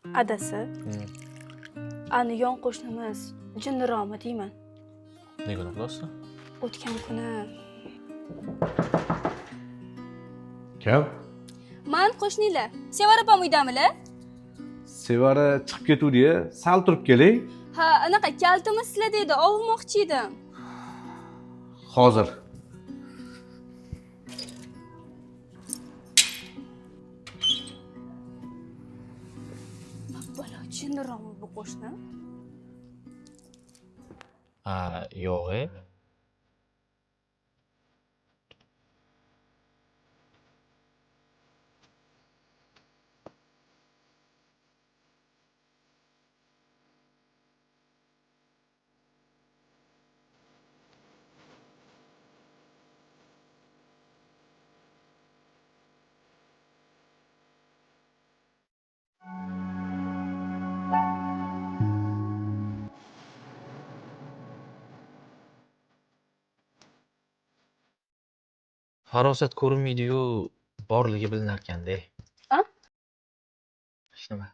Adasi, ani yon qo'shnimiz jinniroqmi deyman. Nega unaqa qilasiz? O'tgan kuni Kim? Man qo'shninglar. Sevara opam uydamilar? Sevara chiqib ketuvdi-ya, sal turib keling. Ha, anaqa kalitimiz sizlarda edi, olmoqchi edim. Hozir. Balo, jinniroqmi bu qo'shni? Ha, yo'q, e. Farosat ko'rinmaydi-yu, borligi bilinarkan-da. A? Hech nima.